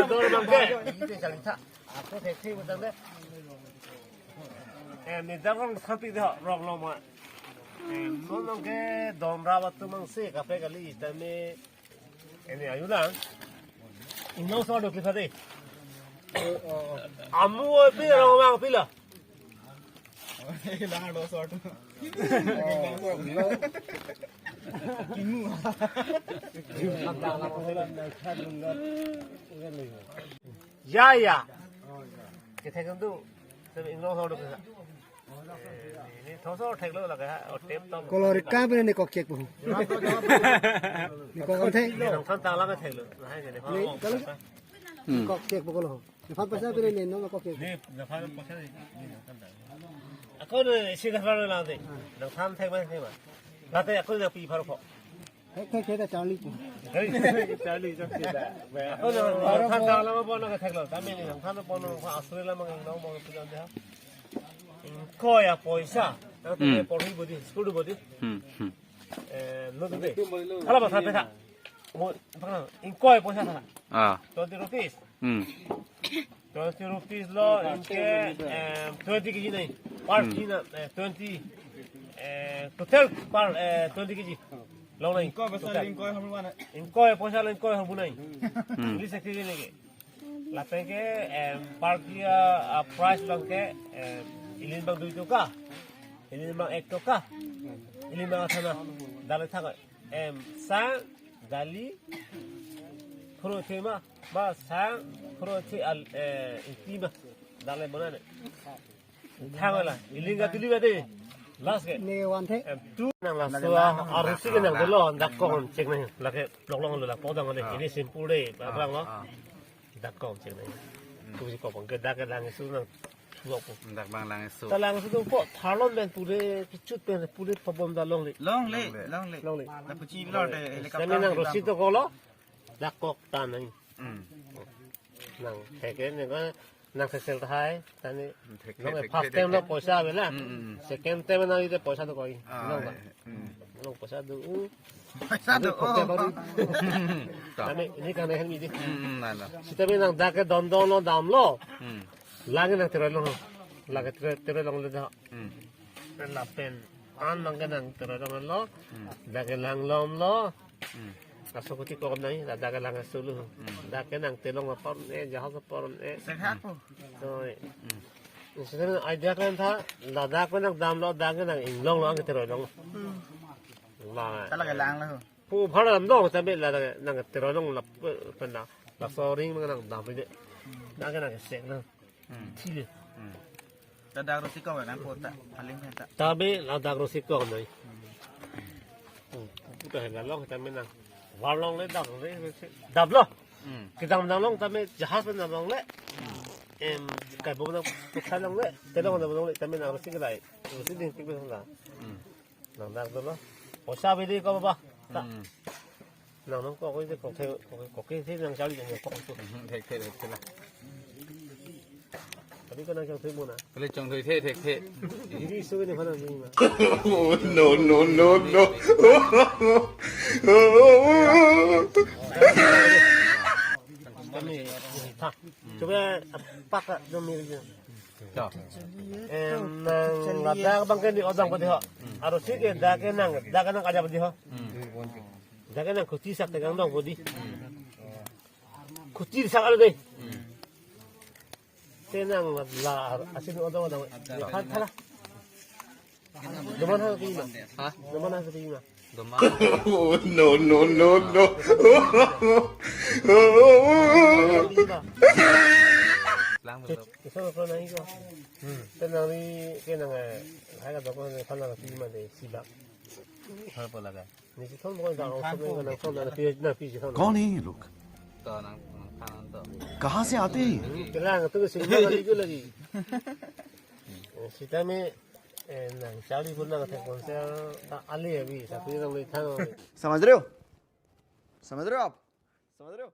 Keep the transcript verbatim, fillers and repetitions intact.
Dor abang ke. Ako thekthe botang de. Eh, ni dang kong sampi de ho, rong long ma. Eh, non nang ke dom ra batu mang si kape kali tame. Ini ayu lang. Inglong so do kita de. Amu pi rong mang pi la. Lang do sort. Kimu. Ya, ya. Kita kan tu, sebe inglong so do kita. Ini thosor theklo lake ha, o tep tom. Kolor ka bene ne kok chek po. Ne kok thek. Ini nang than tang lang theklo. Nah, ini Ni, kalau kok chek po kolo. Ne phan paisa bene ne no kok chek. Ni, na phan paisa ni. Ni nang than tang. Ako ne isi na phan lang de. Nang than thek ma thek ma. Late ako ne pi pharo pho. Thek thek thek ta charli po. Charli jam sida. Ako ne nang than tang lang pho nang theklo. Kami ni nang than pho nang asri lang mang nang mang pi lang de ha. Ingkoi apoisa. Nang tu Hmm. porhi bodi, school bodi. Hmm, hmm. Eh, no tu de. Hala ba sa pesa. Mo, pernah. Ingkoi apoisa sa. Ah. Twenty rupees. Hmm. Twenty rupees lo, ingke, em, twenty K G nai. Per Hmm. K G na, eh, twenty, eh, total per, eh, twenty K G. Long nai. Ingkoi apoisa, total. Ingkoi hamu mana? Ingkoi apoisa lo, ingkoi hamu nai. Hmm. English activity neke. Lapen ke, em, per K G, ah, price abang ke, em, ilin abang dui toka, ilin abang ek toka, ilin abang athana, dale thak, em, sang, dali, phurothe ma, ba sang, phurothe al, eh, ingti ma, dale bonane. Thang la, ilinga tuli ba de. Last ke. Ne one the. Em, tu nang la sua, arusi ke nang dolo, dak kong chek nang, lake lok long lo, lak podang le, ini simple de, ba bang lo. Ah, ah. Dak kong chek nang. Hmm. Tu si kong ke dak ke lang su nang, suak po. Dak bang lang su. Ta lang su po, tharlon pen pure, kichut pen pure pabom da longle. Longle, longle. Longle. La puchi lo de, helicopter. Sami nang rosi to kolo, dak kok ta nang. Hmm. Nang thek ke nang, nang sesel tahai, tani. Thek, nang thek, first thek, time thek, lo thek. Poisa ave na. Hmm, hmm, hmm. Second time nang ite poisa do koi. Ah, nang ba. Eh, hmm. Nang poisa do, uh. Poisa do, kok oh. Baru. Ta. Tani ini kan hen midi. Hmm, hmm, na, na. Sita bi nang dak ke don don lo dam lo. Hmm. Lang nang teroi long. Lang ke teroi, teroi longle da. Hmm. Pen lapen. An nang ke nang teroi longlo. Hmm. Dak ke lang lom lo. Hmm. Laso kuti kok nai, ladak ke lang sulu. Hmm. Dak ke nang telong apor ne, jahas apor ne. Sehat po. Oi. Hmm. Sini idea kan tha, ladak ke nang dam lo, dak ke nang inglong lo, ang teroi long. Hmm. La. Salah ke lang lo. Pu phar dam dong, sampai ladak nang teroi long la, pena, laso ring mang nang dam de. Dak ke nang sek na. Hmm. Thile. Hmm. Ladak rosi kong nang kota, paling kata. Tabe ladak rosi kong nai. Hmm. Puta hela long tame nang. War longle dam le, dam lo. Hmm. Kedam dam long tame jahas pen dam longle. Hmm. Em, kai bom nang peksa longle, telong dam longle, tame nang rosi kelai. Rosi ding tik pen la. Hmm. Nang dak dolo. Poisa bidi ko baba. Ta. Hmm. Nang nang kok ko kok the, kok kok the nang charli nang kok tu. Hmm, thek, thek, thek, thek la. Tadi ko nang chong the mo na. Kali chong the, thek, thek, thek. Ini su ini mana ni ma. Oh, no, no, no, no. Kami, ha. Coba apa kak demi dia? To. Em, nang ladak abang ke ni odang padi ho. Arusi ke dak ke nang, dak ke nang aja padi ho. Hmm. Dak ke nang kuti sak tegang dong padi. Kuti sak alo dei. Hmm. Te nang la asin odang odang. Tha, tha la. Doman ha kima? Ha? Doman ha kima? Doman. Oh, no, no, no, no. Lang betul. Isa ko na iko. Hmm. Te nang ni ke nang eh. Hai ka dokon ne phan nang kima de sibak. Har po laga. Ni si thon mo ka dang so na na so na pi na pi si thon. कौन है ये लोग? To nang nang than to. कहाँ से आते हैं ये? Hmm, kelang tu si na lagi lagi. Eh, sita me, eh, nang charli pun nang thek konser ta ali abi, tapi nang le than. समझ रहे हो? समझ रहे हो आप? समझ रहे हो?